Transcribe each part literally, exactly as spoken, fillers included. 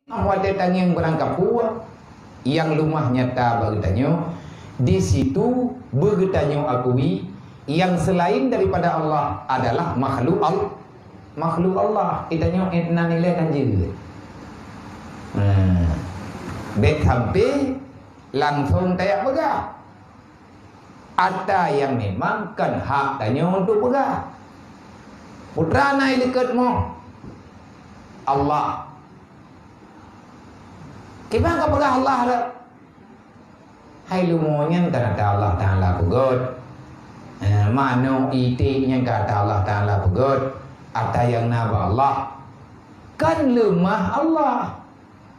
Watée tangieng barangkapeue nyang leumah nyata bak geutanyoe, di situ beugeutanyoe akui nyang seulaén daripada Allah adalah makhluk Al-, makhluk Allah. Geutanyoe na nilai tan jeuet. Nah, bék sampai langsung tajak peugah ata nyang memang kon hak tanyoe untuk peugah. Putra na ileukeut moh Allah. Kiban ka peugah Allah dah. Hai leumo nyan kan ata Allah Taala peugöt. Eh, manok iték nyan kan ata Allah Taala peugöt. Ata nyang na bak Allah. Kan leumah Allah.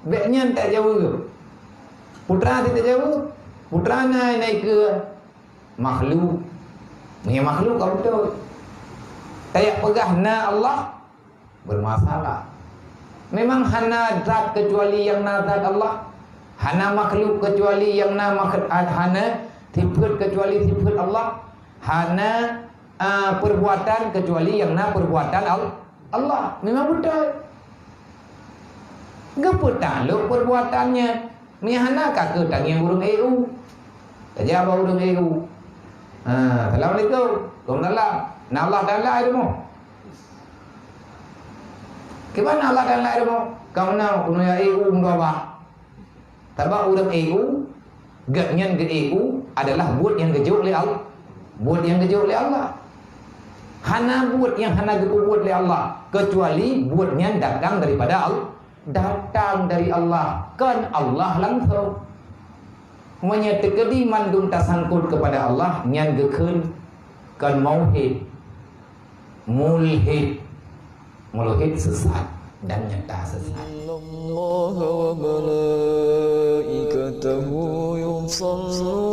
Bék nyan tajaweueb. Putra si tajaweueb. Putra na naikeu makhluk. Meunyoe makhluk ka beutôi. Tajak peugah na Allah, bermasalah. Memang hana zat kecuali nyang na zat Allah. Hana makhluk kecuali nyang na makh-, hana sifeut kecuali sifeut Allah. Hana, ah, perbuatan kecuali nyang na perbuatan Al-, Allah. Memang beutôi. Geupeutanglok perbuatan nyan. Meunyoe hana ka keuh tangieng ureuëng E U. Tajak bak ureuëng E U. Ha, assalamualaikum. Waalaikumsalam. Na Allah Taala di rumoh? Kiban na Allah Taala di rumoh? Ka meunan keunoe ya E U meudoa bah. Sabab ureuëng E U, geuh nyan geu E U adalah buet nyang geujok lé Allah. Buet nyang geujok lé Allah. Hana buet nyang hana geupeubuet lé Allah, kecuali buet nyan datang daripada Allah. Datang dari Allah, kon Allah langsung. Meunyoe teukeudi mandum tasangkot kepada Allah, nyan geukheun kon mauhid, mulhid. Mulhid sesat dan nyata sesat. Innallaha wa malaikatahu yusalluna